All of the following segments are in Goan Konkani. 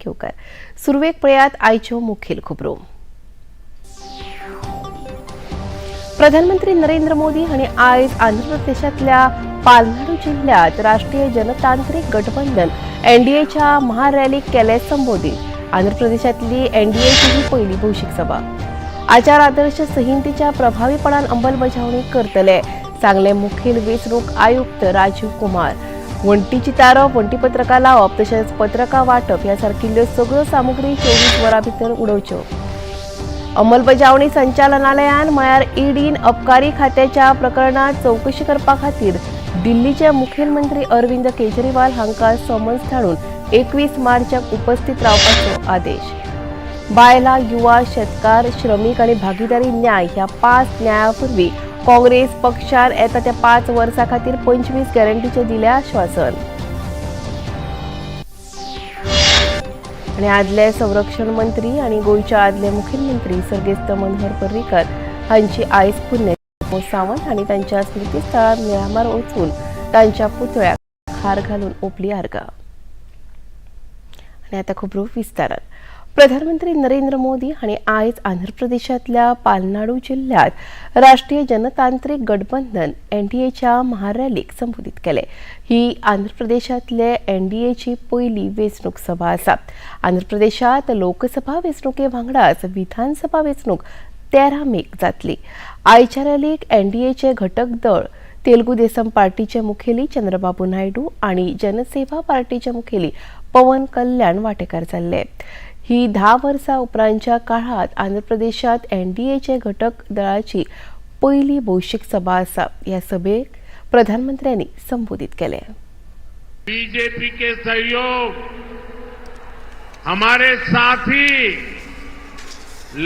केवकर. सुरवेक पळयात आयच्यो मुखेल खबरो. प्रधानमंत्री नरेंद्र मोदी हांणी आयज आंध्र प्रदेशांतल्या पालनाडू जिल्ह्यात राष्ट्रीय जनतांत्रिक गठबंधन एनडीएच्या महारॅलीक केले संबोधित. आंध्र प्रदेशांतली एनडीएची ही पयली भौशीक सभा. आचार आदर्श संहितेच्या प्रभावीपणान अंमलबजावणी करतले, सांगले मुखेल वेंचणूक आयुक्त राजीव कुमार. वण्टीची तारप, वण्टीपत्रकां लावप तशेंच पत्रकां वांटप ह्या सारकिल्ल्यो सगळ्यो सामुग्री 24 वरां भितर उडोवच्यो. अंमलबजावणी संचालनालयान म्हळ्यार ईडीन अबकारी खात्याच्या प्रकरणात चवकशी करपा खातीर दिल्लीचे मुखेलमंत्री अरविंद केजरीवाल हांकां समन्स धाडून 21 मार्चाक उपस्थित रावपाचो आदेश. बायलां, युवा, शेतकार, श्रमीक आनी भागीदारी न्याय ह्या 5 न्यायापूर्वी काँग्रेस पक्षान येता त्या 5 वर्सां खातीर 25 गॅरंटीचें दिलें आश्वासन. आनी आदले संरक्षण मंत्री आनी गोंयचे आदले मुखेलमंत्री सर्गेस्त मनोहर पर्रीकर हांची आयज पुण्यतिथी. सावंत हांणी तांच्या स्मृतीस्थळार निळामार वचून तांच्या पुतळ्याक हार घालून ओंपली आर्गां. आनी आतां खबरो विस्तारान. प्रधानमंत्री नरेंद्र मोदी हांणी आयज आंध्र प्रदेशांतल्या पालनाडू जिल्ह्यात राष्ट्रीय जनतांत्रिक गठबंधन एनडीएच्या महारॅलीक संबोधित केले. ही आंध्र प्रदेशांतले एनडीएची पयली वेंचणूक सभा आसा. आंध्र प्रदेशांत लोकसभा वेंचणुके वांगडाच विधानसभा वेंचणूक 13 मेक जातली. आयच्या रॅलीक एनडीएचे घटक दळ तेलुगू देसम पार्टीचे मुखेली चंद्रबाबू नायडू आनी जनसेवा पार्टीचे मुखेली पवन कल्याण वांटेकार जाल्ले. ही 10 वर्सां उपरांतच्या काळांत आंध्र प्रदेशांत एनडीएचे घटक दळाची पयली भौशीक सभा आसा. ह्या सभेक प्रधानमंत्र्यांनी संबोधित केले. बीजेपी के सहयोग हमारे साथी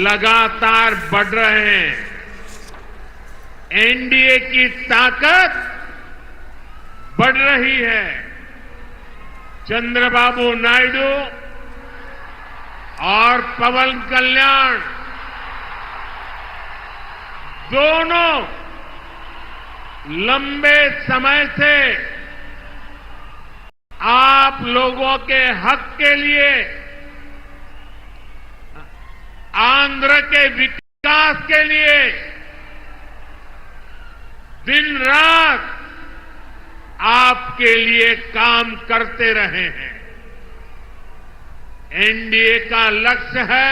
लगातार बढ़ रहे हैं. एनडीए की ताकत बढ़ रही है. चंद्रबाबू नायडू और पवन कल्याण दोनों लंबे समय से आप लोगों के हक के लिए, आंध्र के विकास के लिए दिन रात आपके लिए काम करते रहे हैं. एनडीए का लक्ष्य है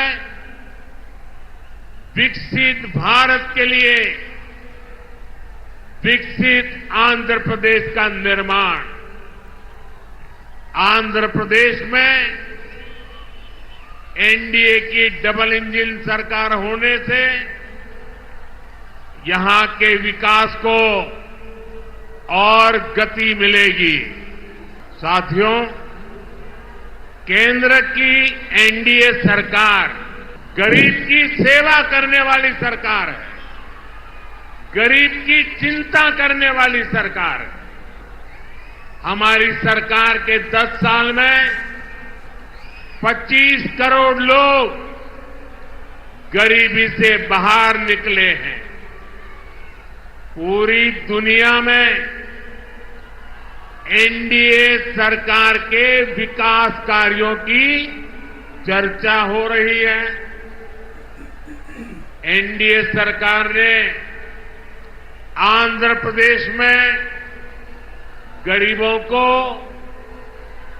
विकसित भारत के लिए विकसित आंध्र प्रदेश का निर्माण. आंध्र प्रदेश में एनडीए की डबल इंजन सरकार होने से यहां के विकास को और गति मिलेगी. साथियों, केंद्र की एनडीए सरकार गरीब की सेवा करने वाली सरकार है, गरीब की चिंता करने वाली सरकार है. हमारी सरकार के 10 साल में 25 करोड़ लोग गरीबी से बाहर निकले हैं. पूरी दुनिया में एनडीए सरकार के विकास कार्यों की चर्चा हो रही है. एनडीए सरकार ने आंध्र प्रदेश में गरीबों को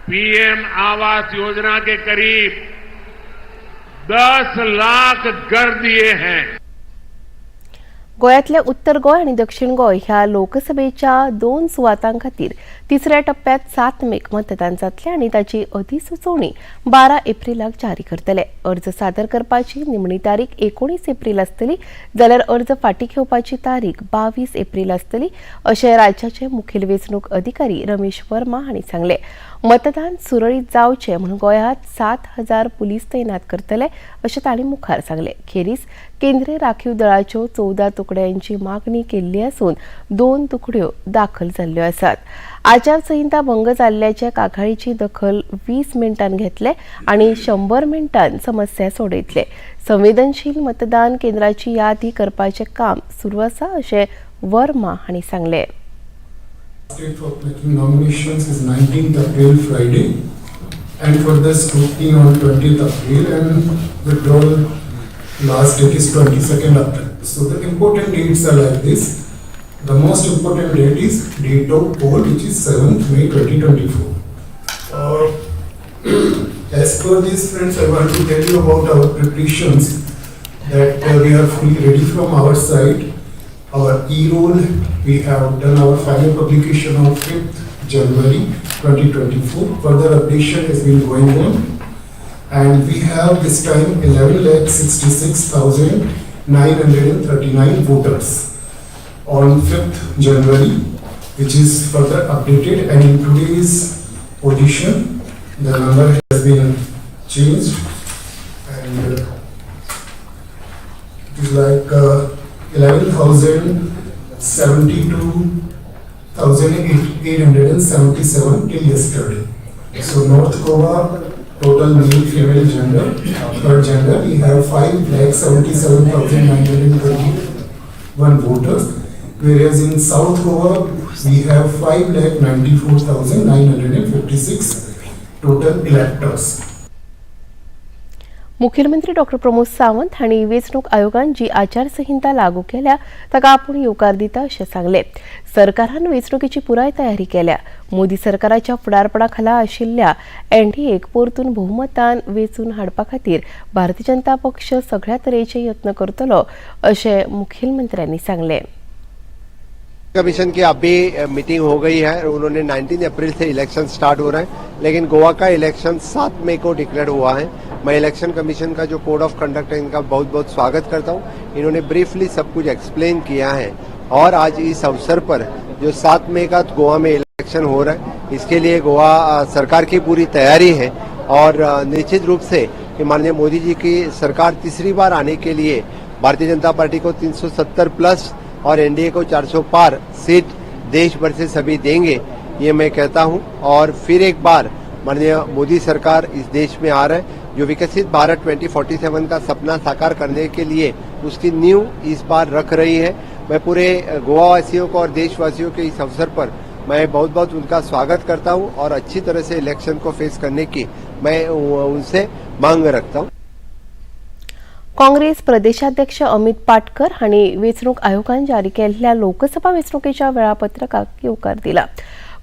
पीएम आवास योजना के करीब 10 लाख घर दिए हैं. गोंयांतल्या उत्तर गोंय आनी दक्षिण गोंय ह्या लोकसभेच्या 2 सुवातां खातीर तिसऱ्या टप्प्यात 7 मेक मतदान जातलें आनी ताची अधिसुचोवणी 12 एप्रिलाक जारी करतले. अर्ज सादर करपाची निमणी तारीख 19 एप्रिल आसतली, जाल्यार अर्ज फाटीं घेवपाची तारीख 22 एप्रिल आसतली, अशें राज्याचे मुखेल वेंचणूक अधिकारी रमेश वर्मा हांणी सांगलें. मतदान सुरळीत जावचें म्हूण गोंयांत 7000 पुलीस तैनात करतले, अशें तांणी मुखार सांगलें. खेरीज केंद्रीय राखीव दळाच्यो 14 तुकड्यांची मागणी केल्ली आसून 2 तुकड्यो दाखल जाल्ल्यो आसात. आचारसंहिता भंग जाल्ल्याचे कागाळीची दखल 20 मिनटां घेतले आनी 100 मिनटां समस्या सोडयतले. संवेदनशील मतदान केंद्राची यादी करपाचें काम सुरू आसा, अशें वर्मा हांणी सांगलें. Date for making nominations is 19th April, Friday. And further scrutiny on 20th April and withdrawal last date is 22nd April. So the important dates are like this. The most important date is date of poll, which is 7th May 2024. As per this, friends, I want to tell you about our preparations, that we are fully ready from our side. Our e-roll, we have done our final publication on 5th January 2024. Further updation has been going on. And we have this time 11,66,939 voters on 5th January, which is further updated, and in today's position, the number has been changed, and it is like 11,072,877 till yesterday. So North Goa, total male, female gender, third gender, we have 5,77,921 voters, whereas in South Goa, we have 5,94,956 total electors. मुखेलमंत्री डॉक्टर प्रमोद सावंत हांणी वेंचणूक आयोगान जी आचारसंहिता लागू केल्या ताका आपूण येवकार दिता अशें सांगलें. सरकारान वेंचणुकेची पुराय तयारी केल्या. मोदी सरकाराच्या फुडारपणा खाला आशिल्ल्या एनडीएक परतून भोवमतान वेंचून हाडपा खातीर भारतीय जनता पक्ष सगळ्या तरेचे यत्न करतलो अशें मुखेलमंत्र्यांनी सांगलें. कमीशन की अभी मीटिंग हो गई है और उन्होंने 19 अप्रैल से इलेक्शन स्टार्ट हो रहा है, लेकिन गोवा का इलेक्शन 7 मई को डिक्लेयर हुआ है. मैं इलेक्शन कमीशन का जो कोड ऑफ कंडक्ट है, इनका बहुत बहुत स्वागत करता हूं. इन्होंने ब्रीफली सब कुछ एक्सप्लेन किया है और आज इस अवसर पर जो 7 मई का गोवा में इलेक्शन हो रहा है, इसके लिए गोवा सरकार की पूरी तैयारी है और निश्चित रूप से कि माननीय मोदी जी की सरकार तीसरी बार आने के लिए भारतीय जनता पार्टी को 370 प्लस और एनडीए को 400 पार सीट देश भर से सभी देंगे, ये मैं कहता हूं. और फिर एक बार माननीय मोदी सरकार इस देश में आ रहा है, जो विकसित भारत 2047 का सपना साकार करने के लिए उसकी नींव इस बार रख रही है. मैं पूरे गोवा वासियों को और देशवासियों के इस अवसर पर मैं बहुत बहुत उनका स्वागत करता हूं और अच्छी तरह से इलेक्शन को फेस करने की मैं उनसे मांग रखता हूं. काँग्रेस प्रदेशाध्यक्ष अमित पाटकर हांणी वेंचणूक आयोगान जारी केल्ल्या लोकसभा वेंचणुकेच्या वेळापत्रकाक येवकार दिला.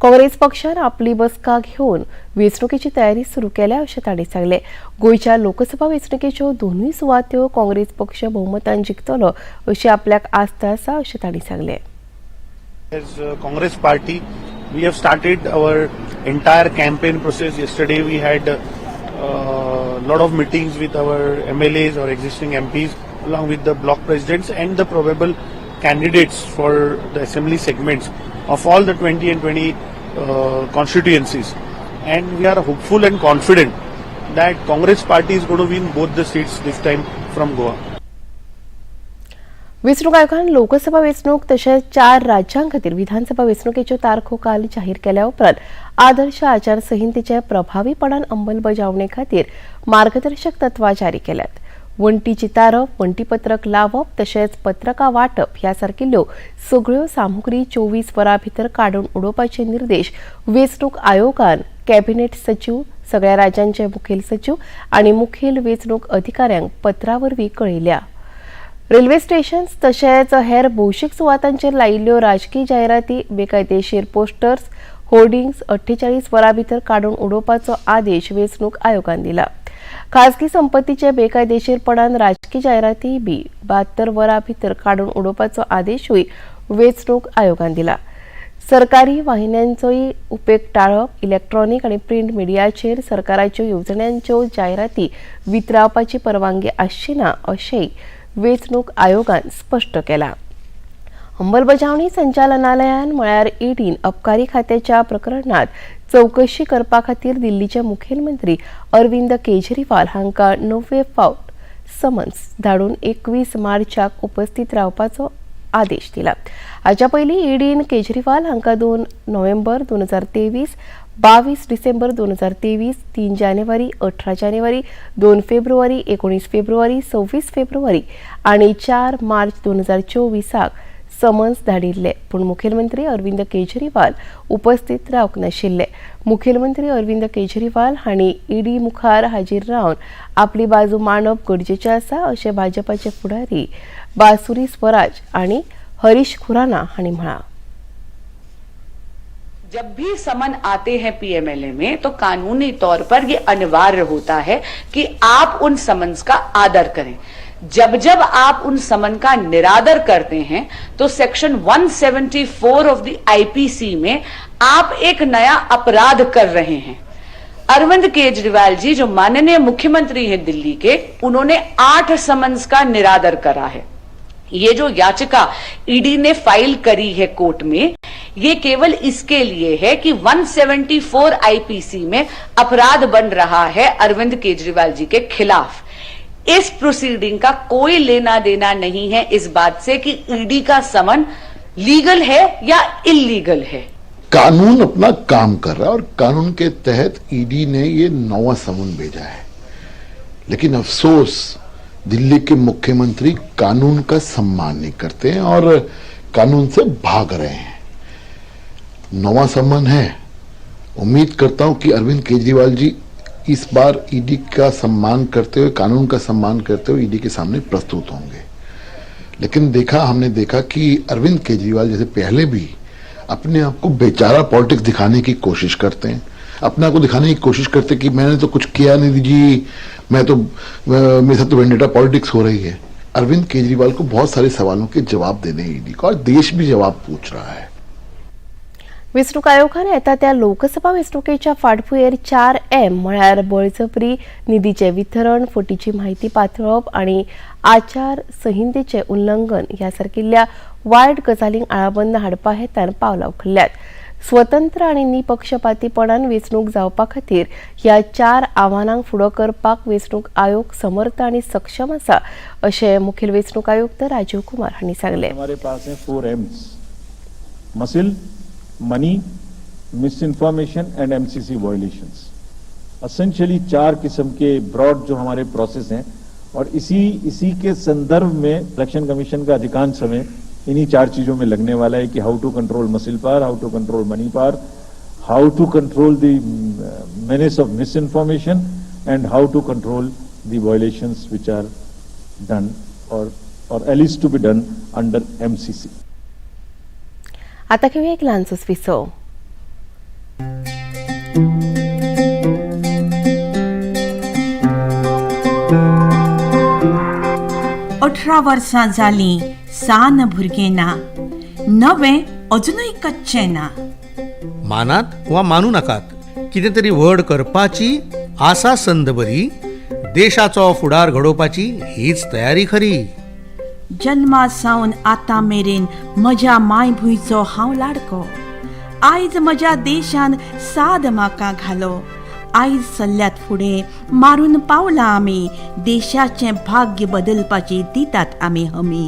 काँग्रेस पक्षान आपली बसका घेवन वेंचणुकेची तयारी सुरू केल्या अशें तांणी सांगलें. गोंयच्या लोकसभा वेंचणुकेच्यो दोनूय सुवात्यो काँग्रेस पक्ष भोवमतान जिखतलो अशी आपल्याक आस्त आसा अशें तांणी सांगलें. As Congress party, we have started our entire campaign process. Yesterday we had a lot of meetings with our MLAs or existing MPs, along with the block presidents and the probable candidates for the assembly segments of all the 20 and 20 constituencies. And we are hopeful and confident that Congress party is going to win both the seats this time from Goa. वेंचणूक आयोगान लोकसभा वेंचणूक तशेंच चार राज्यां खातीर विधानसभा वेंचणुकेच्यो तारखो काल जाहीर केल्या उपरांत आदर्श आचारसंहितेचे प्रभावीपणान अंमलबजावणे खातीर मार्गदर्शक तत्वां जारी केल्यात. वण्टी चितारप, वण्टीपत्रक लावप तशेंच पत्रकां वांटप ह्या सारकिल्ल्यो सगळ्यो सामुग्री 24 वरां भितर काडून उडोवपाचे निर्देश वेंचणूक आयोगान कॅबिनेट सचीव, सगळ्या राज्यांचे मुखेल सचीव आनी मुखेल वेंचणूक अधिकाऱ्यांक पत्रा वरवीं कळयल्या. रेल्वे स्टेशन्स तशेंच हेर भौशीक सुवातांचेर लायिल्ल्यो राजकी जायराती, बेकायदेशीर पोस्टर्स, होर्डिंग्स 48 वरां भितर काडून उडोवपाचो आदेश वेंचणूक आयोगान दिला. खासगी संपत्तीचे बेकायदेशीरपणान राजकी जायराती बी 72 वरां भितर काडून उडोवपाचो आदेशूय वेंचणूक आयोगान दिला. सरकारी वाहिन्यांचोय उपेग टाळप, इलेक्ट्रॉनिक आनी प्रिंट मिडियाचेर सरकाराच्यो येवजण्यांच्यो जायराती वितरावपाची परवानगी आसची ना अशेंय वेंचणूक आयोगान स्पश्ट केलां. अंमलबजावणी संचालनालयान म्हळ्यार ईडीन अबकारी खात्याच्या प्रकरणात चवकशी करपा खातीर दिल्लीचे मुखेलमंत्री अरविंद केजरीवाल हांकां णववे फावट समन्स धाडून 21 मार्चाक उपस्थित रावपाचो आदेश दिला. हाच्या पयलीं ईडीन केजरीवाल हांकां 2 नोव्हेंबर 2023, 22 डिसेंबर 2023, 3 जानेवारी, 18 जानेवारी, 2 फेब्रुवारी, 19 फेब्रुवारी, 26 फेब्रुवारी आनी 4 मार्च 2024 साक समन्स धाडिल्ले, पूण मुखेलमंत्री अरविंद केजरीवाल उपस्थित रावंक नाशिल्ले. मुखेलमंत्री अरविंद केजरीवाल हांणी ईडी मुखार हाजीर रावन आपली बाजू मांडप गरजेचें आसा अशें भाजपाचे फुडारी बासुरी स्वराज आनी हरीश खुराना हांणी म्हळां. जब भी समन आते हैं पीएमएलए में, तो कानूनी तौर पर यह अनिवार्य होता है कि आप उन समन्स का आदर करें. जब जब आप उन समन का निरादर करते हैं, तो सेक्शन 174 ऑफ the IPC में आप एक नया अपराध कर रहे हैं. अरविंद केजरीवाल जी, जो माननीय मुख्यमंत्री हैं दिल्ली के, उन्होंने 8 समन्स का निरादर करा है. ये जो याचिका ईडी ने फाइल करी है कोर्ट में, ये केवल इसके लिए है कि 174 आईपीसी में अपराध बन रहा है अरविंद केजरीवाल जी के खिलाफ. इस प्रोसीडिंग का कोई लेना देना नहीं है इस बात से कि ईडी का समन लीगल है या इलीगल है. कानून अपना काम कर रहा है और कानून के तहत ईडी ने ये 9वां समन भेजा है. लेकिन अफसोस, दिल्ली के मुख्यमंत्री कानून का सम्मान नहीं करते हैं और कानून से भाग रहे हैं. 9वां सम्मान है. उम्मीद करता हूं कि अरविंद केजरीवाल जी इस बार ईडी का सम्मान करते हुए, कानून का सम्मान करते हुए ईडी के सामने प्रस्तुत होंगे. लेकिन देखा, हमने देखा कि अरविंद केजरीवाल जैसे पहले भी अपने आप को बेचारा पॉलिटिक्स दिखाने की कोशिश करते हैं, अपने आप को दिखाने की कोशिश करते हैं कि मैंने तो कुछ किया नहीं जी, मैं तो मेरे साथ तो वेंडेटा पॉलिटिक्स हो रही है. अरविंद केजरीवाल को बहुत सारे सवालों के जवाब देने हैं ईडी को और देश भी जवाब पूछ रहा है. वेंचणूक आयोगान येता त्या लोकसभा वेंचणुकेच्या फाटभुंयेर 4 एम म्हळ्यार बळजबरी, निधीचें वितरण, फटीची म्हायती पातळप आनी आचार संहितेचें उल्लंघन ह्या सारकिल्ल्या वायट गजालींक आळाबंद हाडपा हेतान पावलां उखल्ल्यात. स्वतंत्र आनी निपक्षपातीपणान वेंचणूक जावपा खातीर ह्या चार आव्हानांक फुडो करपाक वेंचणूक आयोग समर्थ आनी सक्षम आसा अशें मुखेल वेंचणूक आयुक्त राजीव कुमार हांणी सांगलें. हमारे pass Hai 4 M's: muscle, money, misinformation and MCC violations. Essentially चार किस्म के ब्रॉड जो हमारे प्रोसेस हैं और इसी इसी के संदर्भ में इलेक्शन कमीशन का अधिकांश समय इन्हीं चार चीजों में लगने वाला है कि how to control muscle power, how to control money power, how to control the menace of misinformation and how to control the violations which are done or alleged to be done under MCC. आता घेऊया एक ल्हानसोच विसव. 18 वर्सां जालीं, सान भुरगें ना, नवें अजुनूय कच्चें ना. मानात वा मानू नाकात, कितें तरी व्हड करपाची आसा संद बरी. देशाचो फुडार घडोवपाची हीच तयारी खरी. जल्मा सावन आतां मेरेन म्हज्या मायभुंयचो हांव लाडको. आयज म्हज्या देशान साद म्हाका घालो. आयज सल्ल्यात फुडें, मारून पावलां आमी. देशाचें भाग्य बदलपाची दितात आमी हमी.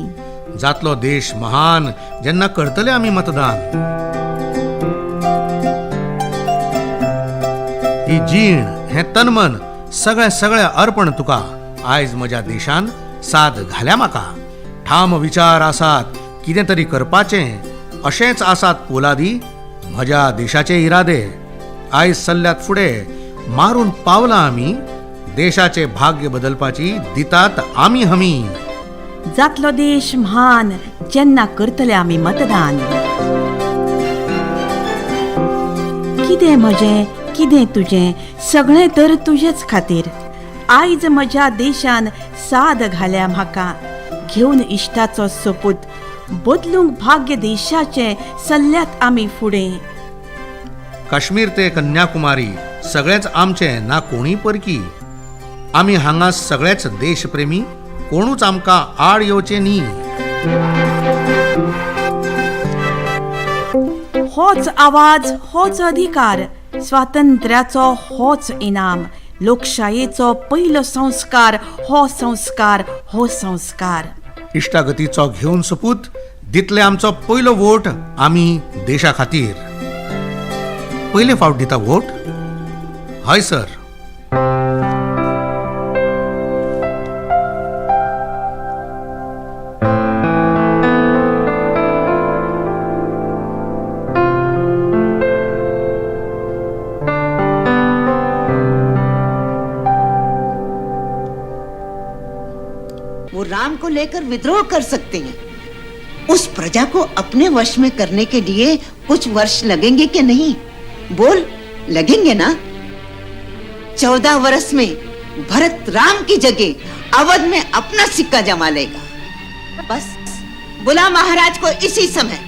जातलो देश महान जेन्ना करतले आमी मतदान. ही जीण, हें तनमन, सगळें सगळें अर्पण तुका. आयज म्हज्या देशान साद घाल्या म्हाका. ठाम विचार आसात कितें तरी करपाचें, अशेंच आसात पोलादी म्हज्या देशाचे इरादे. आयज सल्ल्यात फुडें, मारून पावलां आमी. देशाचे भाग्य बदलपाची दितात आमी हमी. जातलो देश म्हान जेन्ना करतले आमी मतदान. कितें म्हजें, कितें तुजें, सगळें तर तुजेच खातीर. आयज म्हज्या देशान साद घाल्या म्हाका. घेवन इश्टाचो सोपूत, बदलूंक भाग्य देशाचें सल्ल्यात आमी फुडें. काश्मीर ते कन्याकुमारी सगळेच आमचे, ना कोणूय परकी. आमी हांगा सगळेच देशप्रेमी, कोणूच आमकां आड येवचे न्ही. होच आवाज, होच अधिकार, स्वातंत्र्याचो होच इनाम. लोकशायेचो पयलो संस्कार, हो संस्कार, हो संस्कार. इश्टागतीचो घेवन सोपूत, दितले आमचो पयलो वोट आमी देशा खातीर. पयले फावट दिता वोट? हय सर. वो राम को लेकर विद्रोह कर सकते हैं। उस प्रजा को अपने वश में करने के लिए कुछ वर्ष लगेंगे कि नहीं? बोल, लगेंगे ना? 14 वर्ष में भरत राम की जगह अवध में अपना सिक्का जमा लेगा। बस बुला महाराज को इसी समय,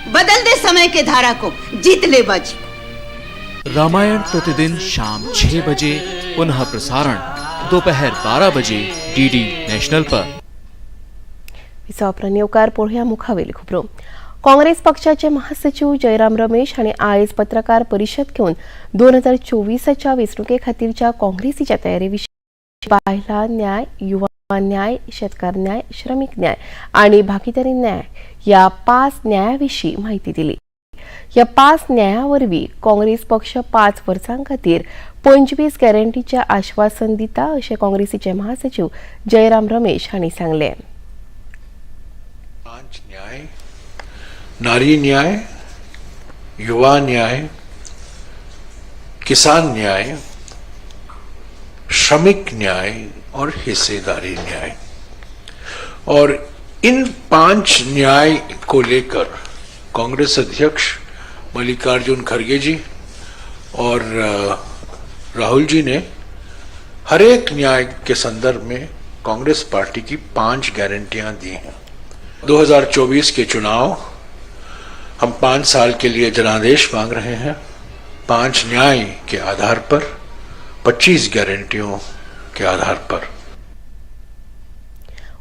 बदल दे समय के धारा को, जीत ले बाजी। रामायण प्रतिदिन शाम 6 बजे, पुनः प्रसारण दोपहर 12 बजे डीडी नेशनल पर। विसावप्रांत येवकार पळोवया मुखावेली खबरो। काँग्रेस पक्षाचे महासचिव जयराम रमेश हांणी आयज पत्रकार परिशद घेवन 2024च्या वेंचणुके खातीरच्या काँग्रेसीच्या तयारी विशीं बायलां न्याय, युवा न्याय, शेतकार न्याय, श्रमीक न्याय आनी भागीदारी न्याय ह्या 5 न्याया विशीं म्हायती दिली। ह्या 5 न्याया वरवीं काँग्रेस पक्ष 5 वर्सां खातीर 25 गॅरंटीचें आश्वासन दिता अशें काँग्रेसीचे महासचिव जयराम रमेश हांणी सांगलें। 5 न्याय, नारी न्याय, युवा न्याय, किसान न्याय, श्रमिक न्याय और हिस्सेदारी न्याय। और इन 5 न्याय को लेकर कांग्रेस अध्यक्ष मल्लिकार्जुन खड़गे जी और राहुल जी ने हर एक न्याय के संदर्भ में कांग्रेस पार्टी की 5 गारंटियां दी हैं। 2024 के चुनाव हम 5 साल के लिए जनादेश मांग रहे हैं। 5 न्याय के आधार पर, 25 गारंटियों के आधार पर।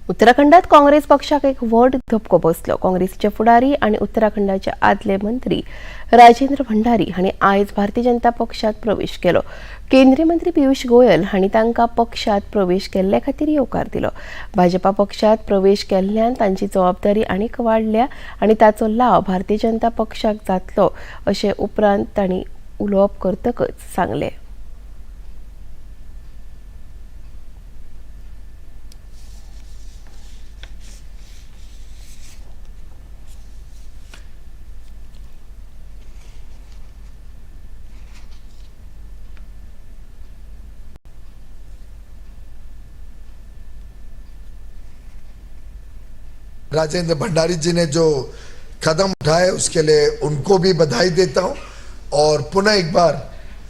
उत्तराखंडात काँग्रेस पक्षाक एक व्हड धपको बसलो। काँग्रेसीचे फुडारी आनी उत्तराखंडाचे आदले मंत्री राजेंद्र भंडारी हांणी आयज भारतीय जनता पक्षात प्रवेश केलो। केंद्रीय मंत्री पियुष गोयल हांणी तांकां पक्षात प्रवेश केल्ले खातीर येवकार दिलो। भाजपा पक्षात प्रवेश केल्ल्यान तांची जबाबदारी आनीक वाडल्या आनी ताचो लाव भारतीय जनता पक्षाक जातलो अशें उपरांत तांणी उलोवप करतकच सांगलें। राजेंद्र भंडारी जी ने जो कदम उठाए उसके लिए उनको भी बधाई देता हूं और पुनः एक बार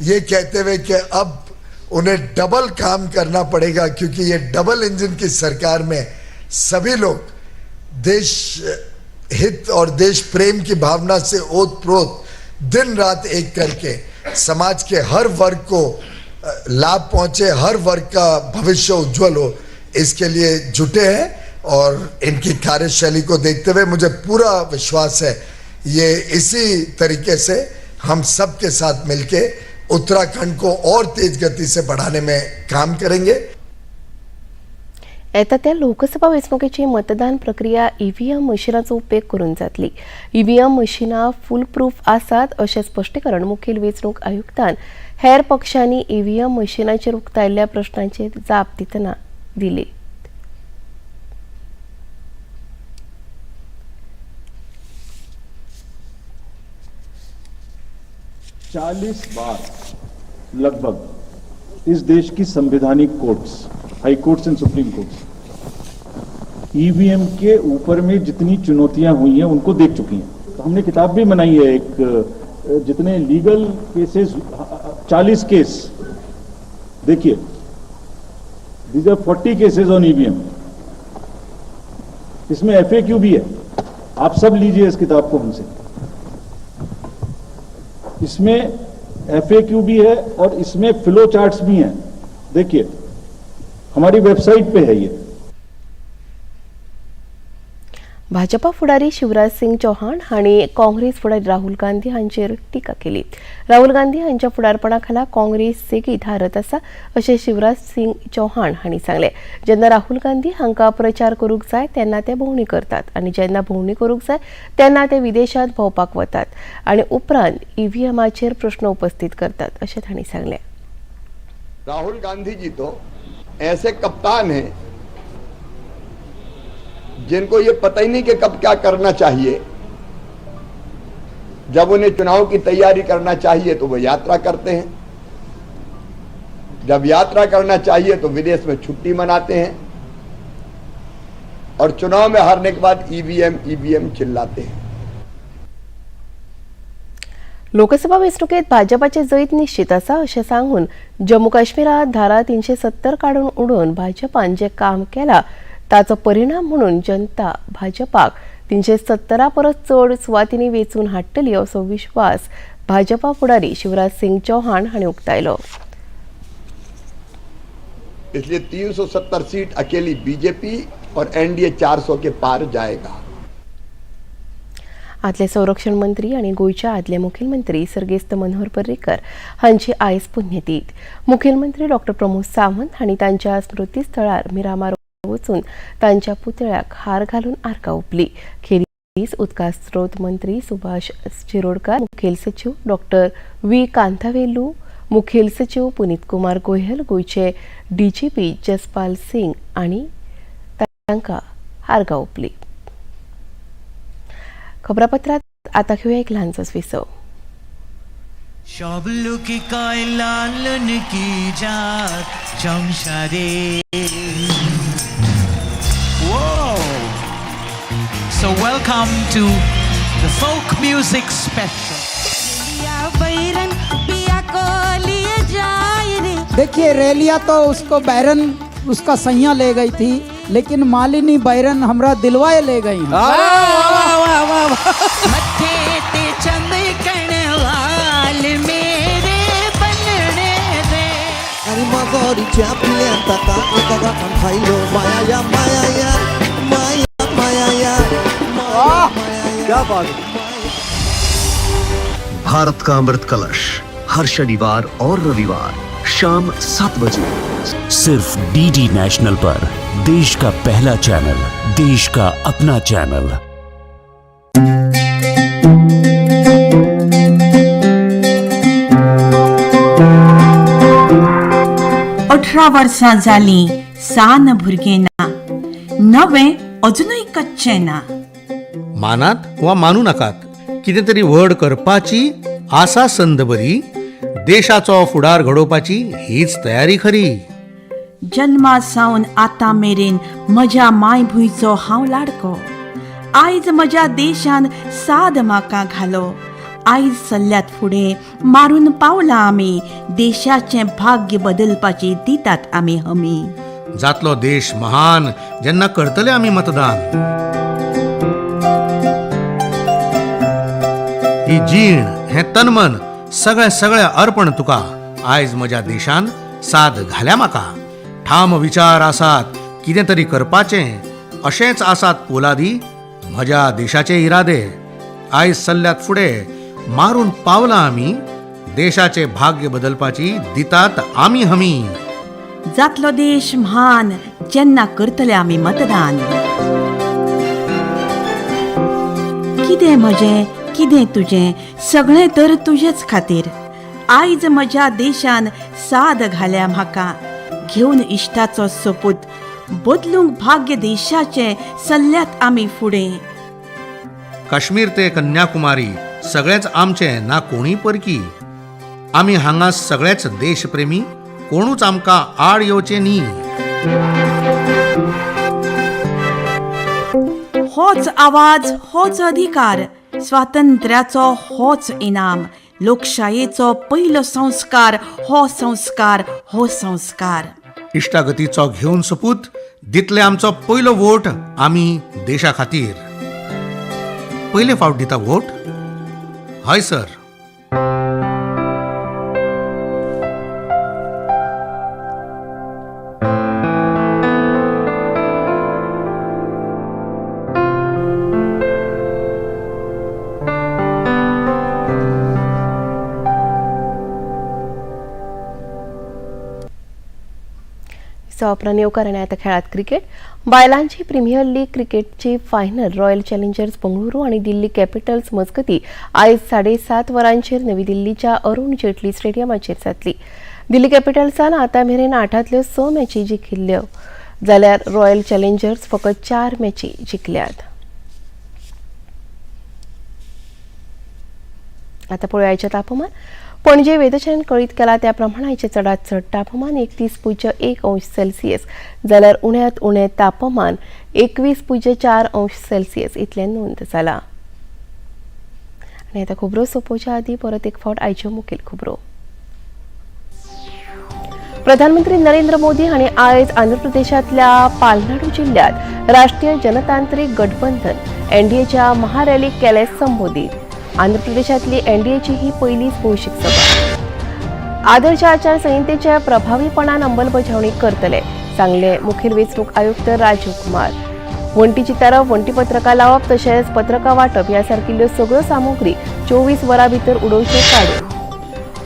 ये कहते हुए कि अब उन्हें डबल काम करना पड़ेगा, क्योंकि ये डबल इंजन की सरकार में सभी लोग देश हित और देश प्रेम की भावना से ओत प्रोत दिन रात एक करके समाज के हर वर्ग को लाभ पहुंचे, हर वर्ग का भविष्य उज्जवल हो, इसके लिए जुटे हैं। और इनकी कार्यशैली को देखते हुए मुझे पूरा विश्वास है ये इसी तरीके से हम सब के साथ मिलके उत्तराखंड को और तेज गति से बढ़ाने में काम करेंगे। येता त्या लोकसभा वेंचणुकेची मतदान प्रक्रिया ईव्हीएम मशिनाचो उपेग करून जातली। ईव्हीएम मशिनां फुल प्रूफ आसात अशें स्पश्टीकरण मुखेल वेंचणूक आयुक्तान हेर पक्षांनी ईव्हीएम मशिनाचेर उक्तायल्ल्या प्रश्नांचेर जाप दितना दिली। चालीस बार लगभग इस देश की संवैधानिक courts, high courts and supreme courts, EVM K ऊपर में जितनी चुनौतियां हुई हैं उनको देख चुकी हैं। तो हमने किताब भी बनाई है एक, जितने लीगल केसेस, 40 केस, देखिए these are 40 cases on EVM. इसमें एफएक्यू भी है, आप सब लीजिए इस किताब को हमसे। इसमें एफएक्यू भी है और इसमें फ्लो चार्ट्स भी हैं, देखिए हमारी वेबसाइट पे है ये। भाजपा फुडारी शिवराज सिंग चौहान हांणी काँग्रेस फुडारी राहुल गांधी हांचेर टिका केली। राहुल गांधी हांच्या फुडारपणा खाला काँग्रेस सेगीत हारत आसा अशें शिवराज सिंग चौहान हांणी सांगलें। जेन्ना राहुल गांधी हांकां प्रचार करूंक जाय तेन्ना ते भोंवडी करतात आनी जेन्ना भोंवडी करूंक जाय तेन्ना ते विदेशांत भोंवपाक वतात आनी उपरांत ईव्हीएमाचेर प्रश्न उपस्थित करतात अशें तांणी सांगलें। राहुल गांधी जी तो ऐसे कप्तान हैं जिनको ये पता ही नहीं कि कब क्या करना चाहिए। जब उन्हें चुनाव की तैयारी करना चाहिए तो वो यात्रा करते हैं, जब यात्रा करना चाहिए तो विदेश में छुट्टी मनाते हैं, और चुनाव में हारने के बाद ईवीएम ईवीएम चिल्लाते हैं। लोकसभा वेंचणुकेत भाजपाचे जैत निश्चित आसा अशें सांगून जम्मू काश्मीरात धारा 370 काडून उडोवन भाजपान जें काम केलां ताचो परिणाम म्हणून जनता भाजपाक 370 परस चड सुवातींनी वेंचून हाडटली असो विश्वास भाजपा फुडारी शिवराज सिंग चौहान हांणी उक्तायलो। इसलिए 370 सीट अकेली बीजेपी और एनडीए 400 के पार जाएगा। आदले संरक्षण मंत्री आनी गोंयच्या आदले मुखेलमंत्री सर्गेस्त मनोहर पर्रीकर हांची आयज पुण्यतीथ। मुखेलमंत्री डॉ प्रमोद सावंत हांणी तांच्या स्मृतीस्थळार मिरामार वचून तांच्या पुतळ्याक हार घालून आर्गां ओंपली। खेरीज उदका स्रोत मंत्री सुभाष शिरोडकर, मुखेल सचीव डॉ व्ही कांतावेलू, मुखेल सचीव पुनीत कुमार गोयल, गोंयचे डीजीपी जसपाल सिंग आनी तांकां आर्गां ओंपली। खबरापत्रात आता घेऊया एक ल्हानसोच विसव। সব লোকে কয় লালন কি জাত সংসারে। So welcome to the folk music special. देखिए रेलिया तो उसको बैरन उसका सैया ले गई थी, लेकिन मालिनी बैरन हमरा दिलवाए ले गई। क्या बात। भारत का अमृत कलश हर शनिवार और रविवार शाम 7 बजे सिर्फ डीडी नेशनल पर। देश का पहला चैनल, देश का अपना चैनल। अठरा वर्सां जालीं सान भुरगें ना, नवें अजुनूय कच्चें ना। मानात वा मानू नाकात, कितें तरी व्हड करपाची आसा संद बरी, देशाचो फुडार घडोवपाची हीच तयारी खरी। जन्मा सावन आतां मेरेन म्हज्या मायभुंयचो हांव लाडको। आयज म्हज्या देशान साद म्हाका घालो। आयज सल्ल्यात फुडें मारून पावला आमी, देशाचें भाग्य बदलपाची दितात आमी हमी। जातलो देश महान जेन्ना करतले आमी मतदान। ही जीण हें तनमन सगळें सगळें अर्पण तुका, आयज म्हज्या देशान साद घाल्या म्हाका। ठाम विचार आसात कितें तरी करपाचें, अशेंच आसात पोलादी म्हज्या देशाचे इरादे। आयज सल्ल्यात फुडें मारून पावला आमी, देशाचे भाग्य बदलपाची दितात आमी हमी। जातलो देश म्हान जेन्ना करतले आमी मतदान। कितें म्हजें कितें तुजें सगळें तर तुजेच खातीर। आयज म्हज्या देशान साद घाल्या म्हाका, घेवन इश्टाचो सोपूत बदलूंक भाग्य देशाचें सल्ल्यात आमी फुडें। काश्मीर ते कन्याकुमारी सगळेच आमचें, ना कोणी परकी। आमी हांगा सगळेच देशप्रेमी, कोणूच आमकां आड येवचें न्ही। होच आवाज होच अधिकार, स्वातंत्र्याचो होच इनाम, लोकशायेचो पयलो संस्कार हो संस्कार हो संस्कार। इश्टागतीचो घेवन सोपूत दितले आमचो पयलो वोट आमी देशा खातीर। पयले फावट दिता वोट? हय सर। उपरांत येवकार आनी आतां खेळात क्रिकेट। बायलांची प्रिमियर लीग क्रिकेटची फायनल रॉयल चॅलेंजर्स बंगळुरू आनी दिल्ली कॅपिटल्स मजगती आयज 7:30 वरांचेर नवी दिल्लीच्या अरुण जेटली स्टेडियमाचेर जातली। दिल्ली कॅपिटल्सान आतां मेरेन 8 6 मॅची जिखिल्ल्यो जाल्यार रॉयल चॅलेंजर्स फकत 4 मॅची जिखल्यात। आतां पळोवया तापमान। पणजे वेधशाळेन कळीत केला त्या प्रमाण आयचें चडांत चड तापमान 31.1 अंश सेल्सियस जाल्यार उण्यांत उणें तापमान 21.4 अंश सेल्सियस इतलें नोंद जाला. आनी आतां खबरो सोंपोवच्या आदीं परत एक फावट आयच्यो मुखेल खबरो. प्रधानमंत्री नरेंद्र मोदी हांणी आयज आंध्र प्रदेशांतल्या पालनाडू जिल्ल्यांत राष्ट्रीय जनतांत्रिक गठबंधन एनडीएच्या महारॅलीक केले संबोधीत. आंध्र प्रदेशांतली एनडीएची ही पयलीच भौशीक सभा. आदर्श आचारसंहितेच्या प्रभावीपणान अंमलबजावणी करतले, सांगले मुखेल वेंचणूक आयुक्त राजीव कुमार. वण्टी चितारप, वण्टी पत्रकां लावप तशेंच पत्रकां वांटप ह्या सारकिल्ल्यो सगळ्यो सामुग्री 24 वरां भितर उडोवच्यो काडून.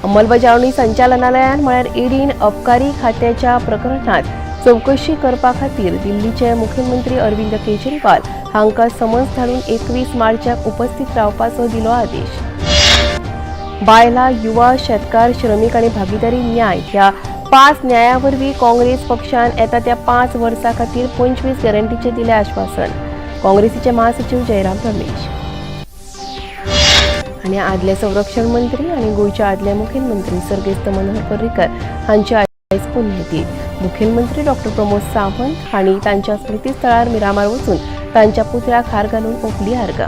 अंमलबजावणी संचालनालयान म्हळ्यार ईडीन अबकारी खात्याच्या प्रकरणांत चवकशी करपा खातीर दिल्लीचे मुखेलमंत्री अरविंद केजरीवाल हांकां समन्स धाडून 21 मार्चाक उपस्थित रावपाचो दिलो आदेश. बायलां, युवा, शेतकार, श्रमीक आनी भागीदारी न्याय ह्या 5 न्याया वरवीं काँग्रेस पक्षान येता त्या 5 वर्सां खातीर 25 गॅरंटीचें दिलें आश्वासन. काँग्रेसीचे महासचीव जयराम रमेश. आनी आदले संरक्षण मंत्री आनी गोंयचे आदले मुखेलमंत्री सर्गेस्त मनोहर पर्रीकर हांची आयज पुण्यतीथ. मुखेलमंत्री डॉक्टर प्रमोद सावंत हांणी तांच्या स्मृतीस्थळार मिरामार वचून तांच्या पुतळ्याक हार घालून ओंपली आर्गां.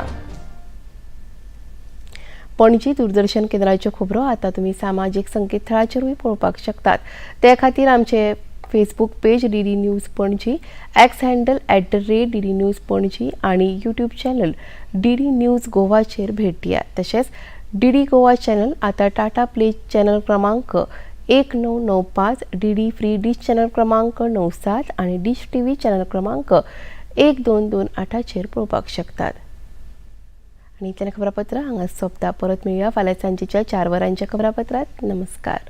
पणजी दूरदर्शन केंद्राच्यो खबरो आतां तुमी सामाजीक संकेतथळाचेरूय पळोवपाक शकतात. ते खातीर आमचे Facebook page DD news Panaji, X handle @DD News Panaji आनी यूट्यूब चॅनल डीडी न्यूज गोवाचेर भेट दियात. तशेंच डीडी गोवा चॅनल आतां टाटा प्ले चॅनल क्रमांक 1995, डीडी फ्री डीश चॅनल क्रमांक 97 आनी डीश टीव्ही चॅनल क्रमांक 1228चेर पळोवपाक शकतात. आनी इतल्यान खबरापत्र हांगा सोंपता. परत मेळया फाल्यां सांजेच्या 4 वरांच्या खबरापत्रांत. नमस्कार.